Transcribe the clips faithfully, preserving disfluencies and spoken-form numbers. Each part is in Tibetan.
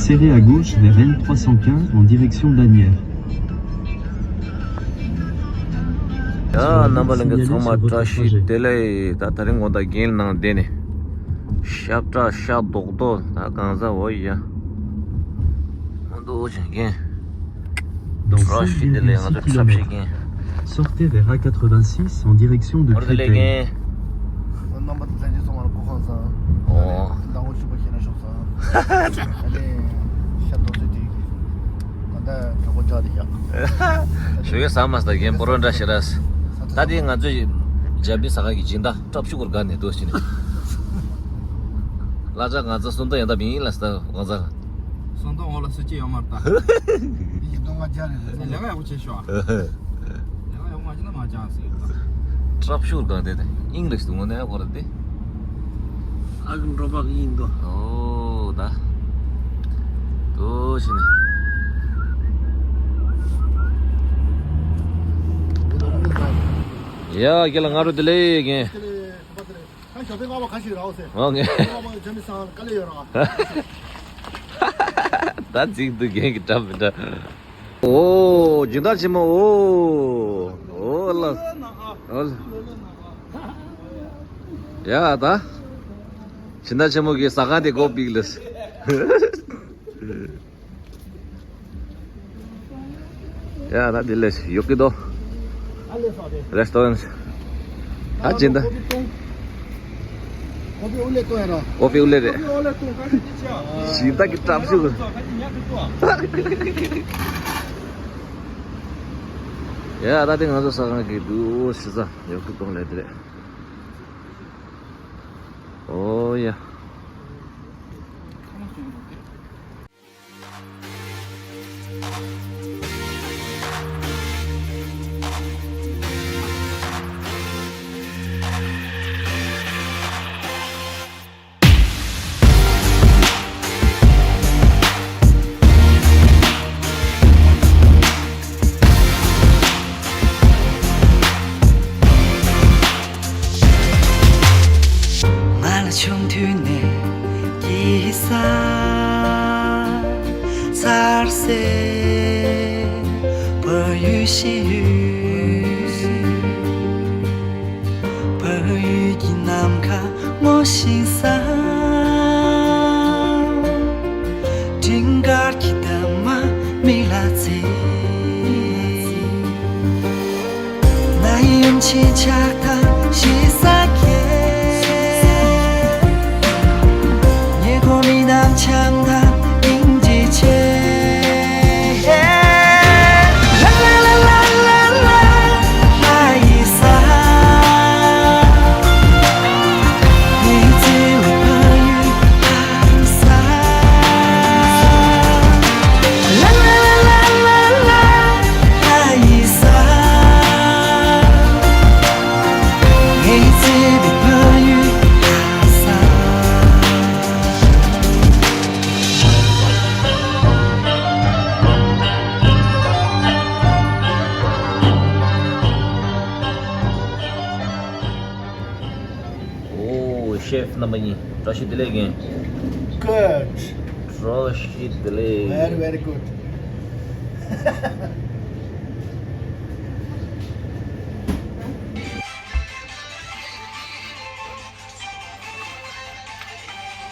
Serrez à gauche vers N trois cent quinze en direction d'Asnières. ཡ། རྣམ་པ་ལྷན་རྒྱས་ཚང་མ་བཀྲ་ཤིས་བདེ་ལེགས། ད་དེ་རིང་དགོང་དག་རྒན་ནང་བསྡད་ནས་ཤ་བཀྲ་ཤ་རྡོག་རྡོག་ད་གང་ཟ་འོ་ཡ། ཨོ་འདུག་ཅན་རྒན། Dans བཀྲ་ཤིས་བདེ་ལེགས། ང་ཚོ་འཁྲབ་གཞས་རྒན། Sortez vers A quatre-vingt-six en direction de Créteil. རྣམ་པ་ཚོ་ལྷན་རྒྱས་ཚང་མ་ལ་སྐུ་ཁམས་བཟང་། ཨོ། ཟླ་བ་བཞི་པ་ཞེ་ན་ཤོག་ས། ཨ་ནི་ཤ་རྡོག་ཚོད་དེ་ད་ལྟ་གྲོད་ཁོག་ཇག་དེ་ཡག་ཞོ་ཡོད་ཟ་མ་ཟ་རྒན་པོ་རོ་འདྲ་ཞེ་ར། ད་དེ་ང་ཚོས་འཇམ་པའི་ཟ་ཁང་གི་སྦྱིན་བདག་བཀྲ་ཤིས་སྒོར་དགའ་ནས་འདུག་ཕྱིན། ལ་ཅག་ང་ཚོ་སུན་ཏོ་ཡང་ད་མིན་ལ་ཟ་ང་ཚོ། སུན་ཏོ་འོ་ལ་སུ་ཅི་ཡོད་མ་རེད་ད། ཡིན་གཏོང་ང་རྒྱ་རེད་ལ་ལས་ཀ་ཡག་པོ་བྱེད་ཤོག་ཨ། ཡང་ཡང་མ་བྱས་ན་མ་བྱ་ཟེར་ད། བཀྲ་ཤིས་སྒང་དེ་དེ་ཨིང་ལིཤ་དུ་ངོ་ནས་གོ་ར་དེ། ཨ་གི་འགྲོ་པ་གི་ཡིན་དོ། ཨོ་ད། དོ་ཤི་ནས། ཡ་ཁྱེད་ལ་ང་རོ་དེ་ལས་ཀན། ཁ་ཞོགས་པའི་སྔ་པ་ག་ཞིག་རག་ཟེར། ཨོ་ངས། སྔ་པ་ཇ་མི་སང་དཀའ་ལས་ཡོད་ར། ད་ཚིག་འདུག་རྒན་གྱི་འདྲ་མི་འདྲ། ཨོ། སྦྱིན་བདག་ཆེན་མོ། ཨོ། ཨོ་ལ། ཨོ་ལ། ཡ་ད། སྦྱིན་བདག་ཆེན་མོ་གི་ཟ་ཁང་དེ་སྒོ་ཕྱེ་ལེ། ཡ་ད་འདི་ལས་ཡོད་ཀི་དོ། རེ་སི་ཊོ་རན་ཊི། ད་སྦྱིན་བདག་ཀོ་ཕི་ཨུ་ལེ་གཏོང་ཡ་ར། ཀོ་ཕི་ཨུ་ལེ་རེད། སྦྱིན་བདག་གི་བཀྲ་ཤིས་ཀྱི། ཡ་ད་དེ་ང་ཚོ་ཟ་ཁང་གི་འདུག་ཤི་ས་ཡོད་ཀི་གཏོང་ལེ་དེ་རེད། ཨོ་ཡ། ང་ལ་ཆུང་དུས་ནས་སྐྱེས་ས་ཚར་སེ་བལ་ཡུལ་ཤི་ཡུལ། བལ་ཡུལ་གྱི་ནམ་མཁའ་སྔོ་ཞིང་སངས། སྤྲིན་དཀར་གྱི་འདབ་མ་མིག་ལ་འཚིག་ནའི་ཡུམ་ཆེན་ཆགས་དང་ཞེ་ས་ཁྱེད། ཉེ་འཁོར་མི་རྣམས་འཆམ་དང་སྙིང་རྗེ་ཆེ། ལ་ལ་ལ་ལ་ལ་ལ་ཡི་ས། ངའི་བརྩེ་བའི་ཕ་ཡུལ། ཨོ། ཤེཕ་རྣམ་པ་གཉིས། བཀྲ་ཤིས་བདེ་ལེགས་རྒན། Good. བཀྲ་ཤིས་བདེ་ལེགས། Very, very good.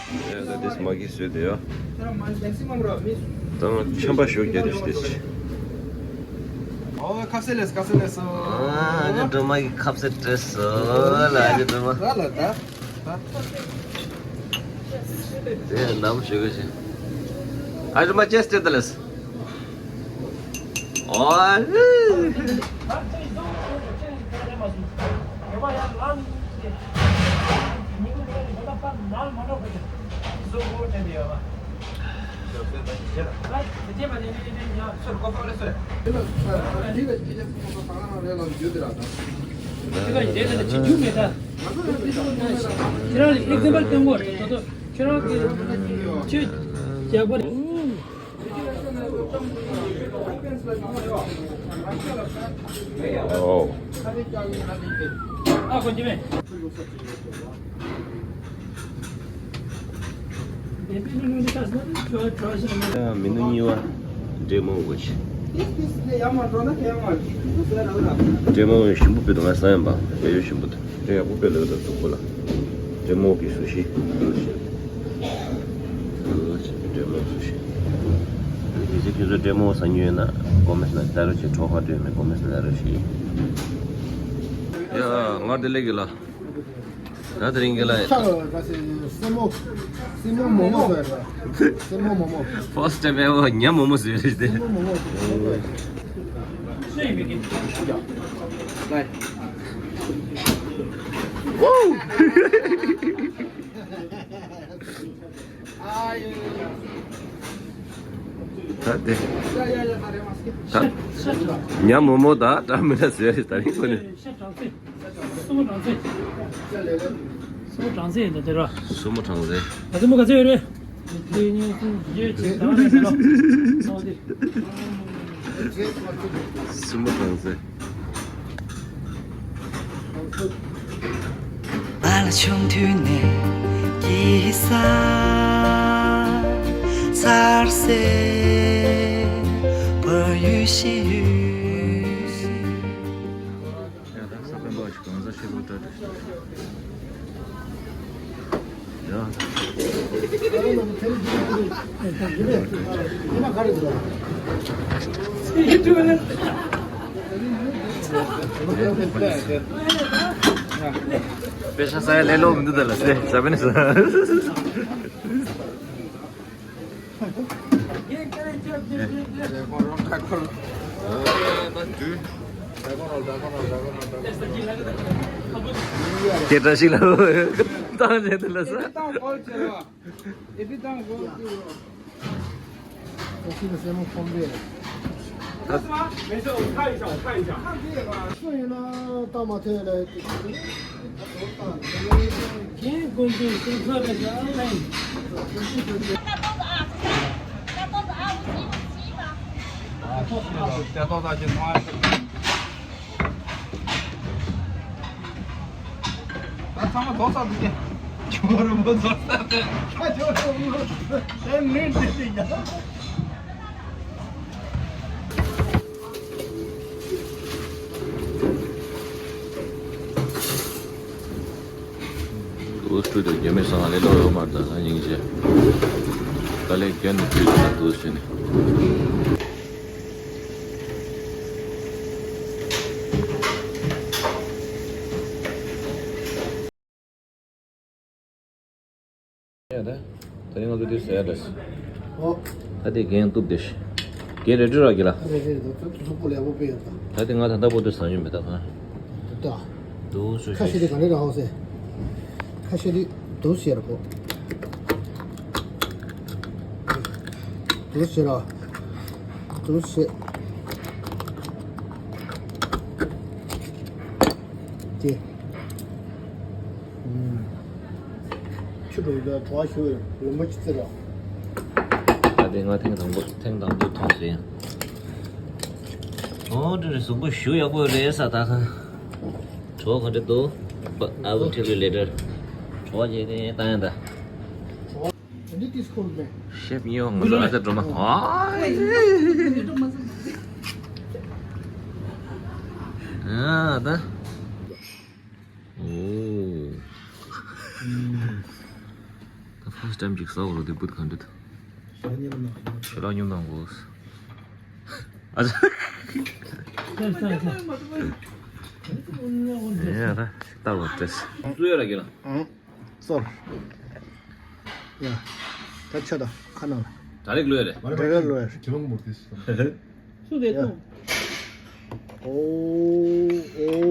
ཡ་ད་དེ་མ་གི་བཟོས་དེ་ཡ། ད་ཆམ་པ་ཞོ་རྒྱག་དེ་ཞིག་དེ་ཞིག་ཨོ་ཁ་ཟས་ལས་ཁ་ཟས་ལས་སོ། ཨ་ནི་སྒྲོལ་མ་གི་ཁ་ཟས་སྤྲད་སོ་ལ་ཨ་ནི་སྒྲོལ་མ། ལ་ལ་ད། ད། དེ་ནམ་ཞུ་གི་ཞིག་ཨ་སྒྲོལ་མ་ཅེས་སྤྲད་ད་ལས། ཨོ། ཁྱེད་རང་ལ་ཨེག་ཛམ་པལ་སྟོན་གོ་རེད། ད་ལྟ་ཁྱེད་རང་གི་ཆོས་རྒྱག་པ་རེད། ཨོ། ཨ་ཁོ་འདི་མེད། མི་ནུ་གཉིས་པ། འདྲེ་མོ་འོ་ཆེ། འདྲེ་མོ་འོ་ཞིམ་པོ་བུད་འདུག་ང་ཟ་ཡང་པ་བེ་ཡོ་ཞིམ་པོ་འདུག་འདྲེ་ཡག་པོ་བེ་ལོ་ད་དུག་པོ་ལ། འདྲེ་མོ་གི་སུ་ཤི། འདྲེ་མོ་སུ་ཤི། དེ་ཚེ་ཁྱེད་ཚོ་འདྲེ་མོ་ཟ་མྱོང་ཡོད་ན་ཀོ་མེན་ཊི་ལ་ལྟ་རོགས་བྱེད། གྲོགས་ཁ་འདྲེ་མེད་ཀོ་མེན་ཊི་ལ་ལྟ་རོགས་བྱེད། ཡ་ང་དེ་ལེགས་གི་ལ། ད་དེ་རིང་གི་ལ། ཆ་རོ་ག་སེ་སེ་མོ། སེ་མོ་མོ་མོ་ཟེར་ར། སེ་མོ་མོ་མོ། ཕར་སི་ཊི་ཊེམ་ཨེ་བར་ཉ་མོ་མོ་ཟེར་རེད་དེ། སེ་མོ་མོ་མོ། ད་དེ། ད། ཉ་མོ་མོ་ད་ད་མི་ལ་ཟེར་རེད་ད་རིང་ཁོ་ནི། སུ་མོ་གྲངས་ཚད། སུ་མོ་གྲངས་ཚད་ཡིན་ད་དེ་ར། སུ་མོ་གྲངས་ཚད། ད་སུ་མོ་ག་ཚད་ཡོད་རེད། དེ་གཉིས་གསུམ་བཞི་བཅུ་ད་རེད་ད་ར། སུ་མོ་གྲངས་ཚད། ང་ལ་ཆུང་དུས་ནས་སྐྱེས་ས་ཚར་སེ་བལ་ཡུལ་ཤེས་ཡུལ། ཡ་ད་ས་པན་པ་ཞིག་གང་ཟག་ཤེས་པོ་ཏྲ་ཏྲ་ཞིག་ཡ། པེ་ཤ་ས་ཡ་ལེ་ལོ་མི་འདུག་ད་ལ་སེ་ས་པན་ས། སྐད་གྲགས་ཤིག་ལ་བཏང་བྱས་འདུག་ལ་ས། ཨེ་ཕི་ཏང་གོ་ཏུ། ད་ཤི་ན་སེ་མོ་ཁོམ་རེད། ད། སུ་ཡིན་ན་ལྟ་མ་ཐེ་ལ། རྒན་དགོན་པའི་སེམས་ཚོར་རེ་ཞིག་ཨང་ལེན། ད་ཚང་མ་རྫོགས་ཚར་འདུག་གས། ཁྱོད་རང་མོ་རྫོགས་ཚར་ཏེ། ཁྱོད་རང་མོ་རྫོགས་ཚར་ཏེ་མི་འདི་ཞིག་ཡ། ཨུ་སྤྲུལ་དུ་རྒྱ་མི་སང་ལེ་ལོ་ཡོད་མ་རེད་ད་སྙིང་རྗེ། དཀའ་ལས་རྒྱ་ནི་སྤྲུལ་དུ་ད་དུ་ཟེར་ནས། ཡ་ད། ད་རིང་ང་ཚོ་དུས་ཟ་ཡ་འདྲ་སི། ཨོ། ད་དེ་རྒན་གཏུབ་དེ་ཤི། རྒན་རེ་ཏྲི་ར་གི་ལ། རེ་རེ་ད་དུ་དུ་སུ་པོ་ལེ་བོ་པེ་ཡོད་ད། ད་དེ་ང་ད་ལྟ་བོ་དུ་ཟ་ཉུ་མེ་ད་ཁ། དུ་ད། དུ་སུ་ཁ་ཤི་དེ་ག་རེ་ར་ཧོ་སེ། ཁ་ཤི་དེ་དུ་ཟེར་ར་ཁོ། དུ་ཟེར་ར། དུ་ཟེར། དེ། ཆུ་འགྲོ་བའི་བྲོ་བ་ཞུ་བའི་ལུང་པ་ཅི་ཙི་ར། ད་དེ་ང་ཐེངས་དང་པོ་ཐེངས་དང་པོ་མཐོང་ཟིན། ཨོ་འདི་རེད་གཟུགས་པོ་ཞུ་ཡག་པོ་རེད་ས་ད་ཁ། བྲོ་བ་ག་འདྲ་འདུག I will tell you later. བྲོ་བ་རྗེས་ཀྱི་བཏང་ཡང་ད། འདི་ཏིས་ཁོར་མེ། ཤེབ་ཉོ་ང་ཚོ་ཨ་ཅག་སྒྲོལ་མ། ཨ་ད། ཨོ། ད་first time ཅིག་ཟ་འོ་རོ་དེ་བུད་ག་འདྲ་འདུག་ཞེ་དྲག་སྙོམས་དང་གོ། ཨ་ཅག་ཡ་ད་ལྟ་བ་ཏེས། སུ་ཡོད་ར་གི་ལ། སོར། ཡ། ད་ཆ་ད་ཁ་ནང་ལ། ད་རེག་ལོས་རེད། ད་རེག་ལོས་རེད། ཁྱེད་རང་མོར་ཏེས། སུ་རེད་ཡ། དུ། ཨོ། ཨོ།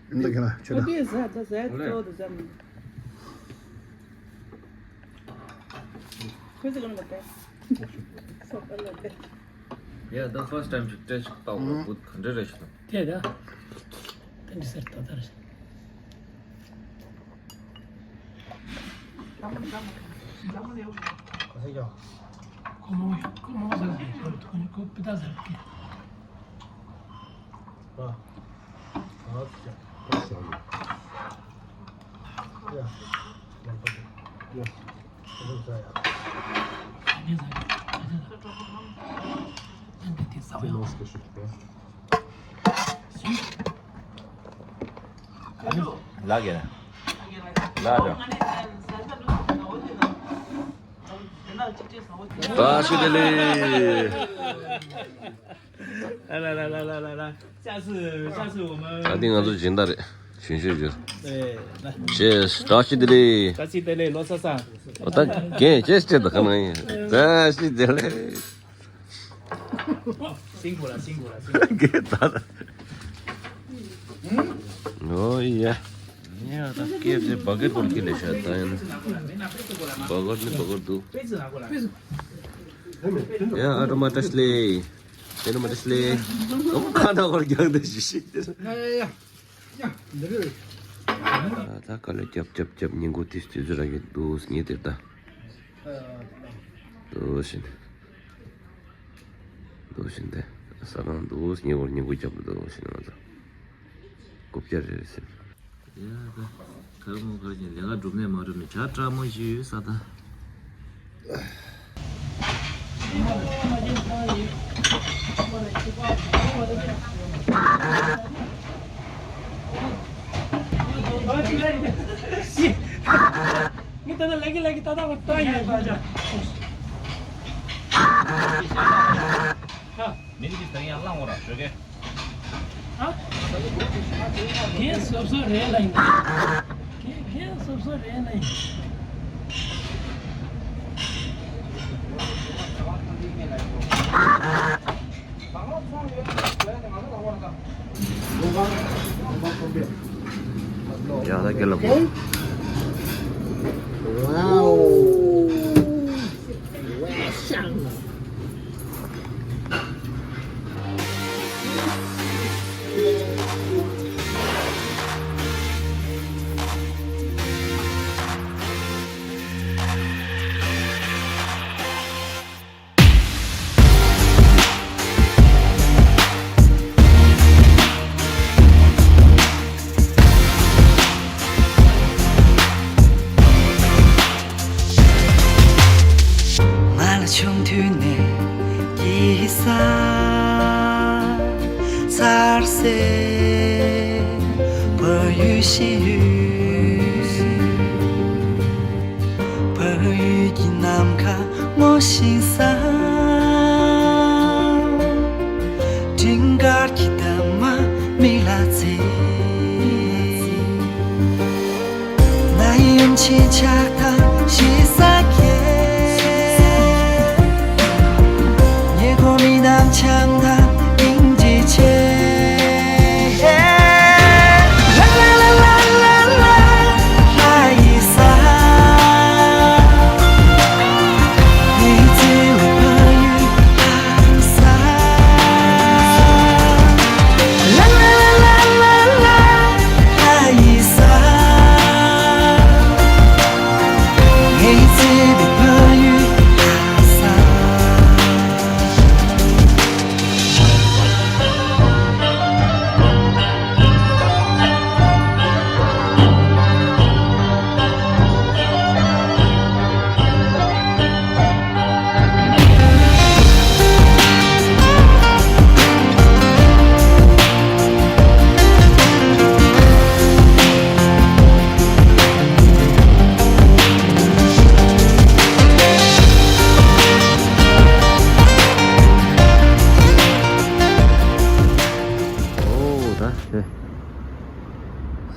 འདི་ག་ལ་ཆོད་ད། ཨོ་དེ་ཟ་ད་ཟ་ཏོ་ད་ཟ་མི། ཁོས་ཟ་ག་མི་ལ་ཏེ། སོ་ག་ལ་ཏེ། ཡ་ད་first time ཞིག་ཏེ་ཞིག་ཏོ་བུད་ག་འདྲ་རེད་ཞིག་ཏོ། དེ་ད། ཏན་ཏི་སར་ཏ་ཏར་ཞིག་ཁོ་མོ་ཁོ་མོ་ཟེར་གི་ཁོ་ཁོ་པི་ཏ་ཟེར་གི། ཨ། ཨ་ཙི། ཡ། ཡང་པ་ཅིག་ལགས་ཀྱི་ལགས་རོ། བཀྲ་ཤིས་བདེ་ལེགས། 来来来来来来来，下次下次我们 ད་ཐེངས་ང་ཚོ་སྦྱིན་བདག་རེད། ཞུན་ཤོས་ཞུ། 对，来， Cheers། བཀྲ་ཤིས་བདེ་ལེགས། བཀྲ་ཤིས་བདེ་ལེགས་ལོ་གསར་བཟང་། ཨོ་ད་རྒན་ཅེས་ཅེས་ད་ག་ནང་ཡིན། བཀྲ་ཤིས་བདེ་ལེགས། 辛苦了，辛苦了，辛苦了。 རྒན་ད་ད། ཨོ་ཡ། ཡ་ད་ཀེ་ཨེཕ་སི་བར་གར་སྐོར་གྱི་ལས་བྱ་ད་ཡིན། བར་གར་ནི་བར་གར་འདུག་ཡ་ཨ་ཏོ་མ་བཀྲ་ཤིས་བདེ་ལེགས། ཨ་ཏོ་མ་བཀྲ་ཤིས་བདེ་ལེགས། ཨོ་ཁ་ན་བར་རྒྱག་འདི་ཞིག་ཞིག་སྟེར། ད་ག་ལེ་རྒྱབ་རྒྱབ་རྒྱབ་ཉིན་གུང་དུས་དུས་ཚོད་རག་གི་འདུག་ངས་དེར་ད། འདུག་བཞིན། འདུག་བཞིན་དེ། ས་གང་འདུག་ཉིན་གུང་ཉིན་གུང་རྒྱབ་འདུག་བཞིན་ང་ཚོ། རྐུབ་བཀྱག་རེ་རེ་ཟིན། ཡ་ད། གར་མོ་གར་གྱིན་ལས་ཀ་འགྲུབ་ནས་མ་འགྲུབ་ནས་བྱ་སྤྲ་མོ་ཞིག་ཡོད་ས་ད། ངས་ད་ལྟ་ལག་གི་ལག་གི་ཏག་ཏག་བཏང་ཡིན་པ་ཅག་མི་འདི་ཟ་ཡང་བླང་བ་ར་ཞོགས་ཀས། ཨ། རྒན་སོབ་སོབ་རེད་ལ་ཡིན། རྒན་རྒན་སོབ་སོབ་རེད་ལ་ཡིན། ཡ་ད་ག་ལ་གོ། Wow.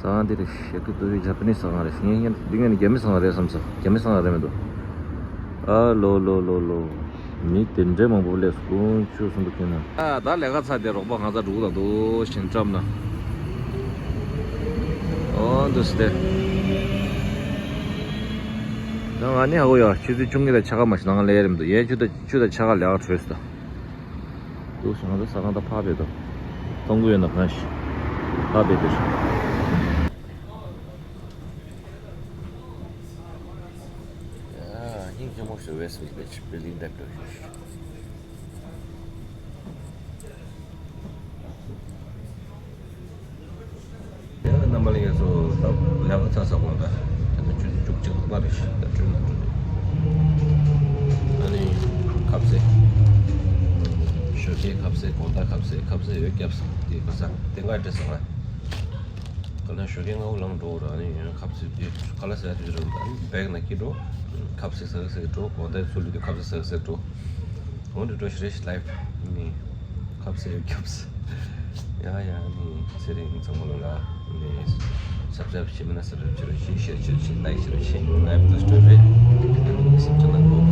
ཟ་ཁང་འདི་རེད། ཞེ་ཀི་ཏུ་རི་ཇ་པ་ནི་ཟ་ཁང་རེད། ངས་ངས་འདི་ངས་ནི་རྒྱ་མི་ཟ་ཁང་རེད་བསམ་སོང་། རྒྱ་མི་ཟ་ཁང་རེད་མི་འདུག་ཨ་ལོ་ལོ་ལོ་ལོ། མི་དེ་འདྲའི་མང་པོ་སླེབས་སོང་། དཀོན་མཆོག་གསུམ་པོ་ཁྱོད་ན། ཨ་ད་ལས་ཀ་ཚར་ཏེ་རོགས་པ་ང་ཚ་འགྲོ་གི་ད་འདུག་ཞིང་བཀྲམ་ན། ཨོ་འདུག་སྟེ། ད་ང་ནི་ཧ་གོ་ཡ། ཆུ་ཚོད་བཅུ་གཉིས་དང་ཕྱེད་ཀ་མ་ཞིག་ནང་ལས་རིམ་འདུག་ཡན་ཆུ་ད་ཆུ་ད་ཕྱེད་ཀ་ལས་ཀ་གྲོལ་སོང་ད། འདུག་སེ་ང་ཚོ་ཟ་ཁང་ད་ཕར་ཕེབས་དང་། གཏོང་གི་ཡོད་ན་གང་ཞིག་ཕར་ཕེབས་དེ་རེད། ཡ་སྙིང་རྗེ་མོ་ཞིག་West Village building འདྲ་འགྲོ་ཞིག་ཡ་རྣམ་པ་ལྷན་རྒྱས་ཚོ་ད་ལས་ཀ་ཚར་ཚར་དགོངས་དག་ད་ནི་ཆུ་ཚོད་བཅུ་ ཅིག་ལྷག་པ་རེད་ཤག་ད་སྤྲོད་མ་སྤྲོད་རེད། ཨ་ནི་ཁ་ཟས། ཞོགས་ཀའི་ཁ་ཟས། དགོང་དག་ཁ་ཟས། ཁ་ཟས་འོད་བརྒྱབ་སོང་། དེ་ག་ས་དེ་འགའ་སྤྲད་སོང་ང་། ག་ན་ཞོགས་ཀའི་སྔ་པོ་ལངས་འགྲོ་ར། ཨ་ནི་ཁ་ཟས་དེ་ཁ་ལག་ཟ་དུས་རང་ད་བེག་ནང་འཁྱེར་འགྲོ། ཁ་ཟས་ཟ་གི་ཟ་གི་འགྲོ། དགོང་དག་ཚུར་ལུས་དུས་ཁ་ཟས་ཟ་གི་ཟ་གི་འགྲོ། འོ་འདི་འདྲ་ཞིག་རེད་ཤག་ལའིབ་ནི། ཁ་ཟས་འོད་བརྒྱབ་སོང་། ཡ་ཡ་ནི་ཚེ་རིང་ཚང་མ་ལོ་ལ་ནི་སབ་སི་ཀ་རབ་བྱེད་མེད་ན་སབ་སི་ཀ་རབ་བྱེད་རོགས་བྱེད། ཤེར་བྱེད་རོགས་བྱེད། ལའིག་བྱེད་རོགས་བྱེད། ལའིབ་དུ་སྤྲོད་རེད། ཨ་ནི་སབ་སི་ཀ་རབ་གནང་དགོས།